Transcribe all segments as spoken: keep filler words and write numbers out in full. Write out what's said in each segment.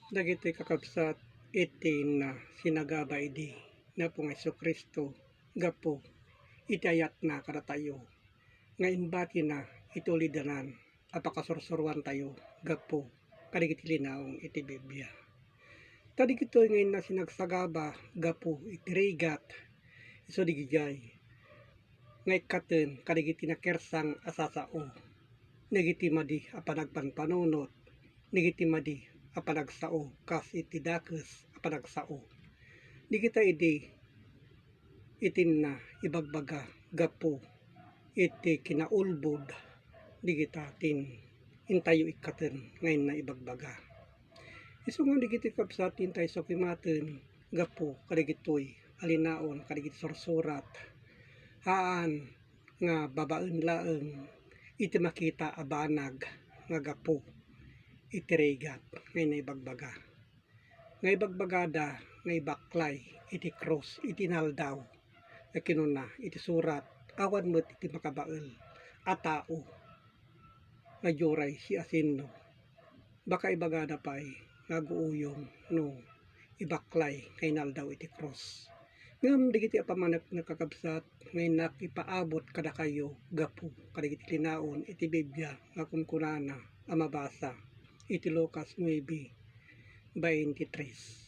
Dagitoy kakabsat, iti na sinagaba idi ni Apo nga Jesu-Cristo gapu iti ayatna kadatayo nga imbatina iti ulidanan a pakasursuroantayo gapu kadagiti linaong iti Biblia. Ta dagitoy nga inna sinagsagaba gapu iti rigat, isu digijay nga ikkaten kadagiti nakersang a sasao, dagiti madi a panagpanpanunot, dagiti madi a panagsao kas iti dakes a panagsao. Dagita idi iti inna ibagbaga gapu iti kinaulbod dagita tin intayo ikkaten nga inna ibagbaga. Isu nga dagiti kabsat, intayo sakimaten gapu kadagitoy a linaon kadagiti sursurat, haan nga babaen laeng iti makita a banag nga gapu iti rigat nga inna ibagbaga. Nga ibagbagada nga ibaklay iti krus iti inaldaw nga kinuna iti surat, awan met iti makabael a tao nga diay siasino. Baka ibagada pay nga aguuyong no ibaklay nga inaldaw iti krus. Ngem dagiti a pammaneknek, kakabsat, nga innak ipaabot kadakayo gapu kadagiti linaon iti Biblia nga kunkunana a mabasa iti Lucas nuebe veintitrés.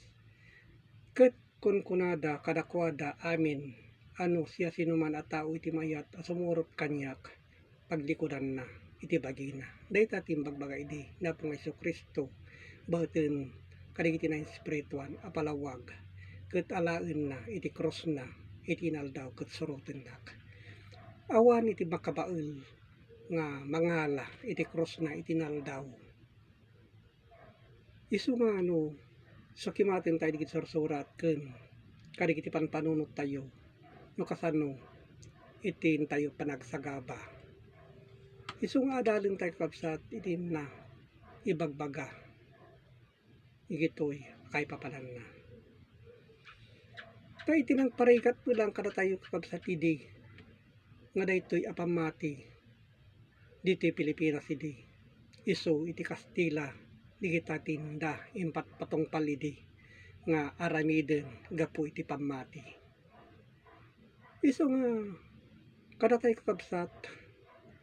Ket kunkunada kadakuada amin a no siasinoman a tao iti mayat a sumurot kaniak, paglikudanna iti bagina. Dayta ti imbagbaga idi ni Apo nga Jesu-Cristo baeten kadagiti naespirituan a palawag, ket alaenna iti krusna iti inaldaw ket surotennak. Awan iti makabael nga mangala iti krusna iti inaldaw. Isu nga no sakimaten tayo dagiti sursurat ken kadagiti panpanunot tayo, no kasano iti intayo panagsagaba. Isu nga adalen tayo, kakabsat, iti inna ibagbaga dagitoy a kaipapananna. Ta iti nangparigat met laeng kadatayo, kakabsat, idi nga daytoy a pammati ditoy Pilipinas idi isu iti Kastila, dagita ti inda impatpatungpal idi nga aramiden gapu iti pammati. Isu nga kadatayo, kakabsat,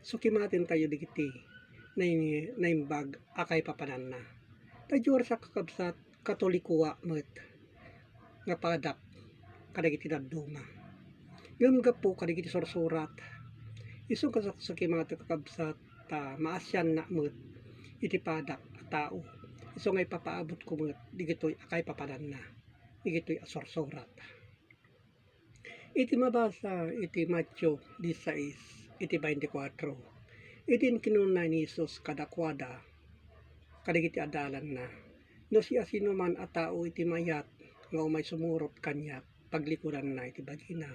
sakimaten tayo dagiti nai-, naimbag a kaipapananna. Ta diay sa, kakabsat, Katolikoak met nga padak kadagiti dadduma. Ngem gapu kadagiti sursurat, isu nga sakimaten, kakabsat, ta maasiannak met iti padak a tao. Isu nga ipapaabotko met dagitoy a kaipapananna, dagitoy a sursurat. Iti mabasa iti Mateo dieciséis, iti veinticuatro, idi kinuna ni Jesus kadakuada kadagiti adalanna, "No siasinoman a tao iti mayat nga umay sumurot kaniak, paglikudanna iti bagina,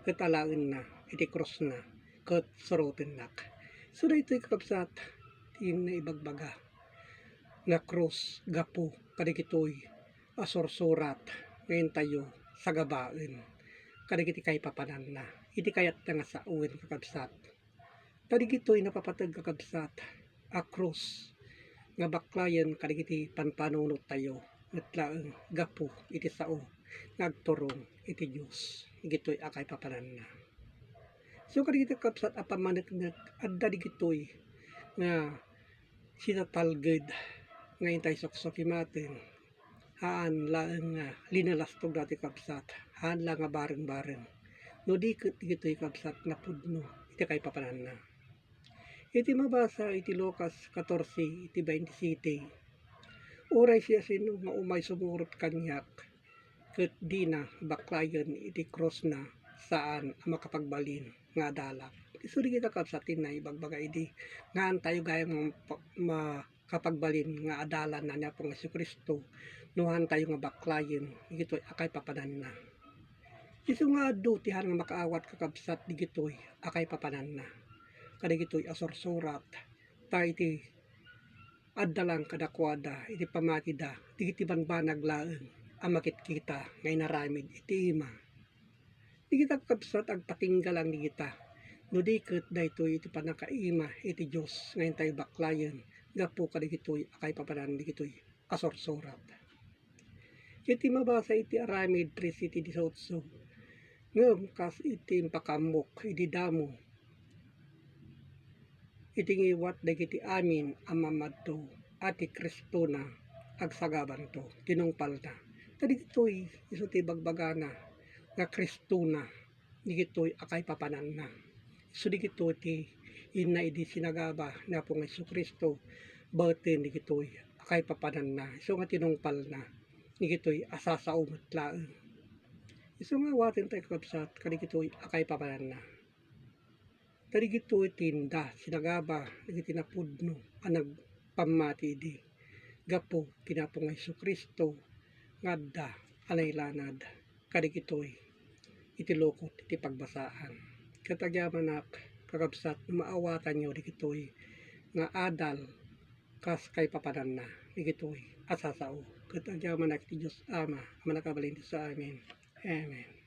ket alaenna iti krusna, ket surotennak." So, daytoy, kakabsat, ti inna ibagbaga nga krus gapu kadagitoy a sursurat nga intayo sagabaen kadagiti kaipapananna iti kayatna nga sawen, kakabsat. Ta dagitoy napapateg, kakabsat, a krus nga baklayen kadagiti panpanunot tayo, met laeng gapu iti sao nga agturong iti Dios dagitoy a kaipapananna. So, kadagiti, kakabsat, a pammaneknek, adda dagitoy nga sinatalged nga intay suksukimaten, haan laeng nga linalastog dati, kabsat, haan la nga bareng-bareng. No di ket dagitoy, kabsat, napudno iti kaipapananna. Iti mabasa iti Lucas catorce, iti veintisiete, "Uray siasino nga umay sumurot kaniak, ket dina baklayen iti krusna, saan a makapagbalin nga adalak." Isu dagita, kabsat, ti inna ibagbaga idi nga haan tayo gayam nga pa-, makapagbalin nga adalanna ni Apo nga Jesu-Cristo no haan tayo nga baklayen dagitoy a kaipapananna. Isu nga adu ti haan nga makaawat, kakabsat, dagitoy a kaipapananna kadagitoy a sursurat, ta iti adda laeng kadakuada iti pammatida dagiti bambanag laeng a makitkita nga inaramid iti ima. Dagita, kakabsat, agpatingga laeng dagita, no di ket daytoy iti pannakaima iti Dios nga intayo baklayen gapu kadagitoy a kaipapanan dagitoy a sursurat. Iti mabasa iti Aramid tres siete dieciocho, ngem kas iti impakaammo idi damo, iti ngiwat dagiti amin a mamadto a ti Kristona agsagabanto, tinungpalna. Ta dagitoy isu ti bagbagana nga Kristona, dagitoy a kaipapananna. Isu dagitoy ti inna idi sinagaba ni Apo nga Jesu-Cristo, baeten dagitoy a kaipapananna. Isu nga tinungpalna, dagitoy a sasao met laeng. Isu nga awaten tayo, kakabsat, kadagitoy a kaipapananna. Ta dagitoy ti inda sinagaba dagiti napudno a nagpammati idi gapu ken Apo nga Jesu-Cristo nga adda a nailanad kadagitoy iti lukot iti pagbasaan. Ket agyamanak, kakabsat, no maawatanyo dagitoy nga adal kas kaipapananna dagitoy a sasao. Ket agyamanak ti Dios Ama a mannakabalin sa amin. Amen.